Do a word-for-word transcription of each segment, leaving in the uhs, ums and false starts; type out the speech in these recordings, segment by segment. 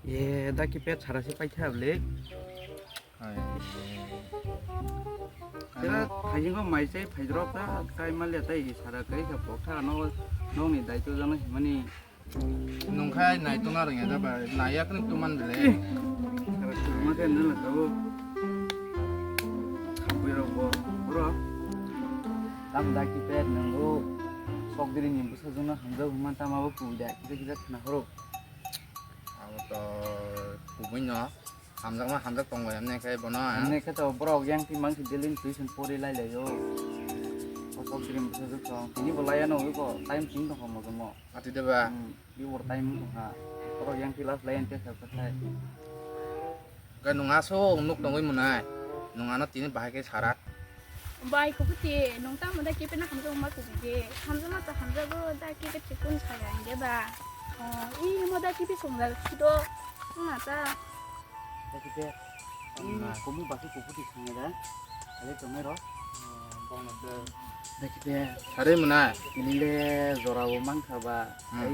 Ye, da ki pet sara si paitha bwle. Hai. Kira thajingo mai chai phaidrop ta, kai malia tai sara kai ka pokha no, nongni daito jano himani. Nungkhai nai tongna rwngya da ba, nai yakni tuman bele. Sara tuma ke nila tabo. Khabui rok bo, bro. Tam da ki pet nungo, sok diri ni bwsa jona hamjak huma tama bo pui da, kisa kisa khna horo. Abo to kubui no. Hamjakma hamjak tongo, emne khe bono, ah? Emne khe to borok yang ti mangsi daily tuition pori lai lai o. Kosok dream bwsajwk tong. Tini bo laiya no oi ko time ching tong kha mo jomo. Ati de ba? Hmm, bi bor time tong kha. Borok yang ti last laiya te sa kha thai. Ga nung aso nuk tongoi munai. Nung ano tini bahai khe sara. Bai kubuti, nung tamo da kipina hamjakma kubuti. Hamjakma to hamjago da kibe chikun saya hingke ba. Oh, i mo da kibi songda sido. Nung na ta. Dakite, hmm, kumu basi kubuti songda. Ale tomero. Bongna de. Dakite. Sare muna. Nile jora bo mangkha ba. Hmm. Ai,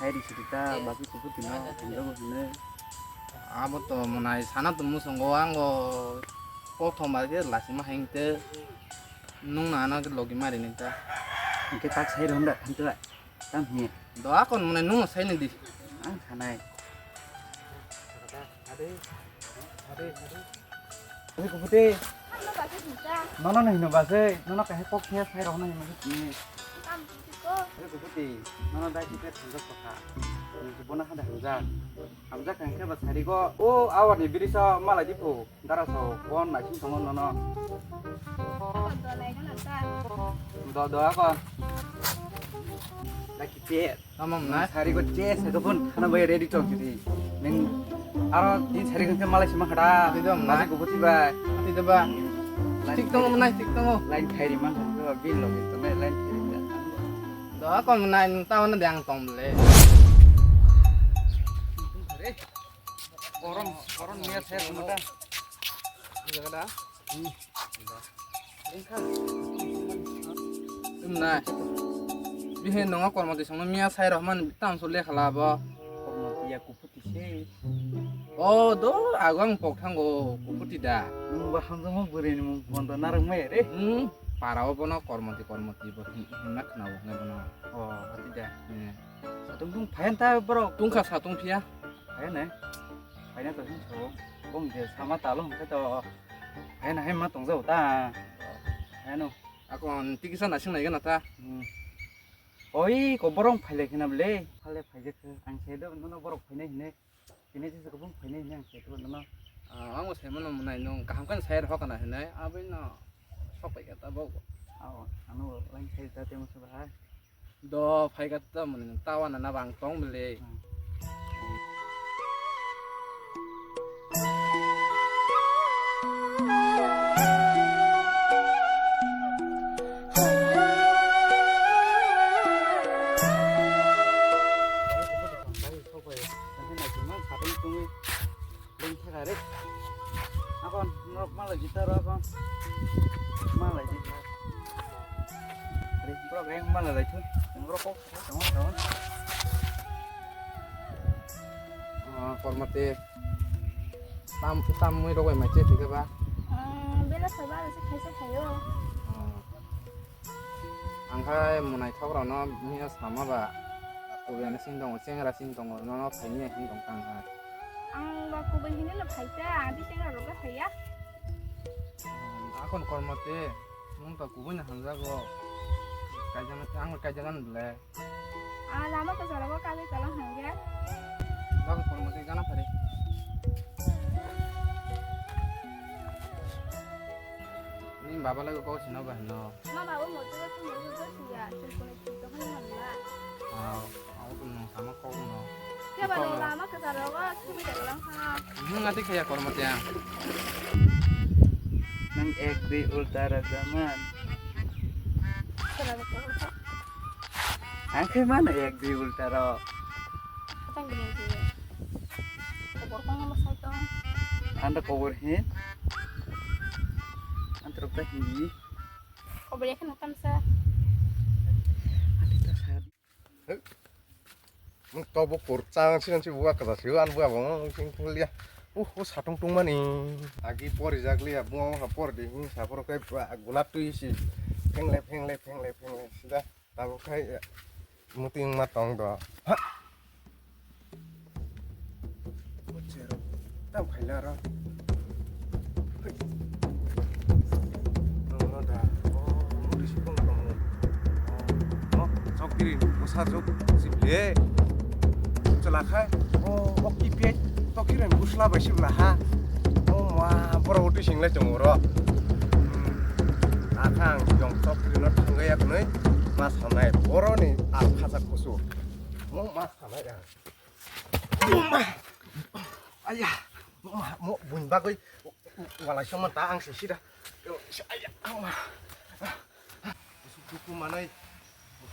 ai ri sita basi kubuti no hamjago hine. Abo to mwnai sana to musungo ango kothoma khe lasima hai wngte nung na ano logi mari nita. Hingke tak sai rw hwnda thanto tam hiye. Do akon mwnai nung sai nidi. Ang sanai. Ade, ade, ade. Ade kubuti. Ano basi hinta. Nono no hino basi, nono kahe kok khe sai rw hwnda hino basi. Tam ko. Ade kubuti, nono dai khe thanjak kotha. Nung bono hada hamjak. Hamjak kha hingke ba sari go. O awar ni biri so malai di phu. Dara so kon naising tongo nono. Ako do lai gana ta. Do do ako. Daki pe. Tamam na. Sari go che se ko pun khana bai ready tong kiti. Ning aro tin sari go malai sima khada. Ati do na. Masi go buti bai. Ati do ba. Tik tongo nai tik tongo. Line khairi man ko bin lo to nai line khairi. Do ako nai tamo na dang tong le. Koron, koron niya saya kumata. Jaga da. Em na. Bihe nongo kormo tisong no miya sai rohman tam so lekha labo. Kormo tiya kuputi se. O do ago ang pok thango kuputi da. Nung ba hamjamo bwrwi ni mung pon do narang mai re. Hmm, para o bono kormo ti kormo ti bo hin-, hinna khna bo ngai bono. O, ati da. Hmm. Satung tung phayan ta borok. Tungkha satung phiya. Phayan ne. Phayan to hin so. Bong je sama talo hingke to. Phayan hai ma tong jao ta. Phayan no. Ako tikisa nasing nai gana ta. Hmm. Oi, ko borok phailai khina bele. Phale phaijak khe. Ang se do nono borok phainai hine. Tini jesa kubung phainai hwnwi ang khe tubuno. Ah, ang bo sai mano mwnai nwng kaham khe sai rw hokna hwnwi aboni no sok pai kha tabuk. Abo ano lain sai ta temo se bahai. Do phai kha ta mwnwi nwng ta wana na bang tong bele. Hmm. Leng thaka re. Akon norok malai di taro akon. Malai di. Re, borok yang malai lai thu. Yang borok kok tamo tamo. Ah, kormate. Tam, tam mui rogoi mai che thike ba? Ah, bela saba se khaisa khayo. Ah. Ang khai mwnai thok rok no mia sama ba. Kubiani sing tongo, chengra sing tongo, nono phaini hai sing tong tang kha. Ang ba kubui hinwi no phai ta, ang di chengra rok phai ya. Hmm, akon kormo te, nwng to kubui no hamjago. Kaijana, ang kaijana hwn bwle. Ah, lama kwcharo bo kagwi kwlang hwnkhe. Bang kormo twi gana phari. Ni baba logo kok sino ba hino. Ma babu moto ko moto ko siya, chukune chukto hwn manla. Ah, ako to nung sama kok no. Khe ba nung lama kwcharo bo khibui kwlang ha. Hmm, ati khaya kormo tya. Nang ek dui ulta rajaman. Kwcharo ko. Ang khe mano ek dui ulta rok. Atang gini gini. Kobor kong ma sai tong. Anda kobor he? Antrok ta hindi. Kobor ya kan tam sa. Ati ta sa. Tobo kurchang sinan si buwa kaza si an buwa bong sing thung liya. Uh, uh, satung tung mani. Agi pori jak liya, buwa ha por di, hmm, sapor kai gulap tui si. Phengle, phengle, phengle, phengle, sida. Abo khai, eh, muting ma tong do. Ha! Tam khaila ro. Hai. Nono da. Oh, muti si bong tong. Oh, chokdiri, bosa jok, sible. Chwla khai. Oh, oh, kipe. Tokirani busla bai sibla ha. Oh, ma, boro uti singlai chongo ro. Hmm. Akhang jong chokdiri no thangga yak noi. Ma sanai. Boroni al khacha khusu. Mo ma sanai ya. Mo ma. Aya. Mo ma, mo bun bagoi. Walai songma ta ang sisida. Aya, ang ma. Dukhu manai,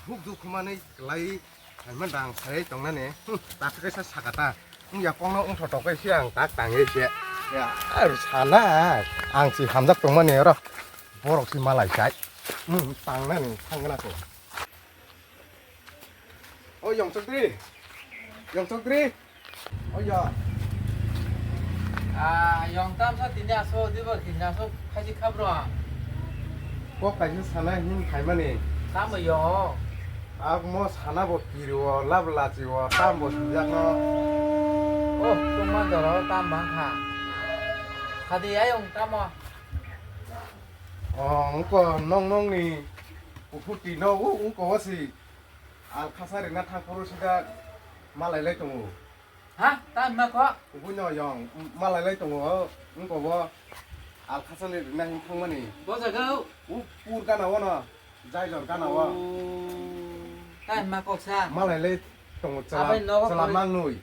huk dukhu manai, kelai, haiman dang sai tongnani, hmm, tak kaisa sakata, hmm, yapongno wngthotok kai se ang tak tangwi se, ya, ar sana, ang si hamjak tongmani oro, borok si malai sai, hmm, tangnani thangna ko. O Yong Chokdri, Yong Chokdri. Oh, ya. Ah, yong tamsa tini aso, dibo tini aso, khaisi khabro ang. Kok kaisa sana hin khaimani. Tamo yong? Ak mo sana bo kiri o, lab lachi o, tam bo sujak no. Oh, tongma jora o tam bang kha. Khadi ayong tamo. Oh, ungko nong nong ni uputi no, u-, ungko wasi al khasa rina thang phuru sida malai lai tongo. Ha? Ta hwnma kho? Buino yong, malai lai tongo, wngkobo Alkhasani rina hin thangmani. Bo jaga o? U pur gana o no, Jailor gana o. Oh, ta hwnma kok sa? Malai lai tongo, chwla, abai nogo chwla koi- mangnwi.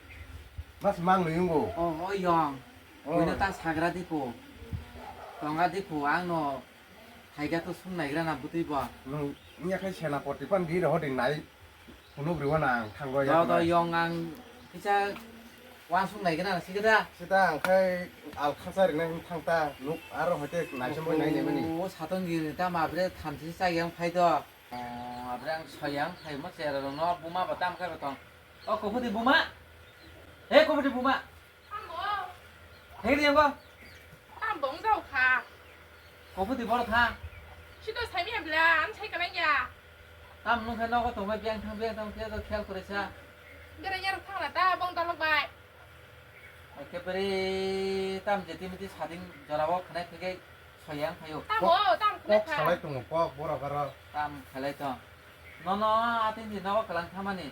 Mas mangnwi wngo. Oh, oh, yong. Oh. Buino ta sagra dikho. Tonga dikho, ang no thaiga to sung naigra na bwtwi bo. Nwng wngya khai senapoti pan di rohor di nai. Phunuk rwi wana ang thango ya. Do, do, yong ang kisa wansuk nai gana sikida. Sida ang khai Alkhasa rina hin thang ta nuk aro hoite naisem bai nai nai mani. O satung giri ta ma bre thamsi sa yang phai do. O, abre ang soyang phai mo chera rok no buma ba tam khai ba tong. O, kubuti buma. He, kubuti buma. Tambo. Hei, riang ba? Tambo wng jao kha. Kobo di boro tha. Sito saimi abla, an sai kanang ya. Tam nung khe nogo tongbai biang thang, biang thang, khe khel kore sa. Bera yar thang la ta, bong dalok bai. Ekebare tam jeti miti sading jora o khanai phege soyang phayo. Tamo, tam kok khanai pha. Salai tongo, kok borok aro. Tam khalai tong. Nono atin di nogo kalang thamani.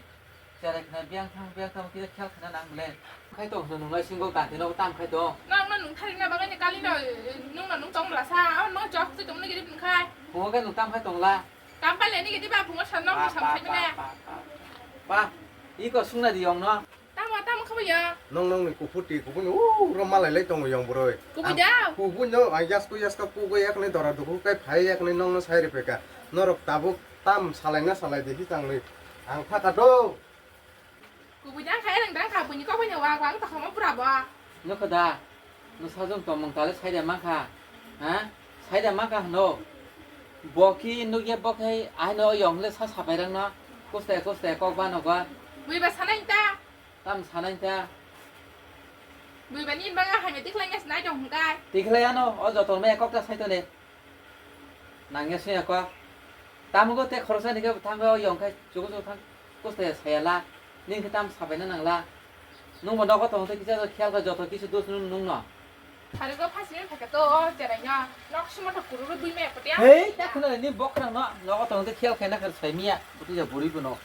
Cherai khna biang thang, biang thang kisa khel khna nang le. Khai tong hwno nung lai single kanti no tam khai tong. Nang no nung thari na bagani kali no, nung no nung tong la sa, oh, no jok se tong ni giri khai. Phungo khe nung tam khai tong la. Tam pai le ni gidi ba phungo san no sam khai ne. Ba, ba, ba, ba. Ba, iko sungna di yong no. Tamo, tamo khabo ya. Nong nong ni kuputi, kupuni, uh, ro malai lai tongo yong boroi. Kubu da. Kubu no, ang yasku yaska kugo yak ni dora duku kai phai yak ni nong no sai ripeka. Norok tabuk tam salai na salai de hitang ni. Ang thaka do. Kubui dang kha, ereng dang kha, buini kok bai wak wak tokha mo pura bo. Nokho da, no sajong tongmung tale saida mankha, ha? Saida mankha hwno. Bo ki nukya bo khai, aino yong le sa sapai rang no, kuste kuste kok bano ba. Bui ba sanai ta. Tam sanai ta. Bui ba nin ba nga hai me tikhlai ngas nai dong hwngkai. Tikhlai ano, o joto me kok ta sai to ne. Nangya sui ako. Tamugo te khoroksa ni khe thangwi o yong khai chugo chugo thang. Koste saya la. Ning khe tam sabai na nang la. Nung bo nogo tong te kisa khiyal kha joto kisu dos nung nung no. Hari go phasi ni thaka to o cherai no. Nok sima to kururu bui me pati. Hei, ta khna ni bok khna no. Nogo tong te khiyal khai na khar sai miya. Buti ja buri bono.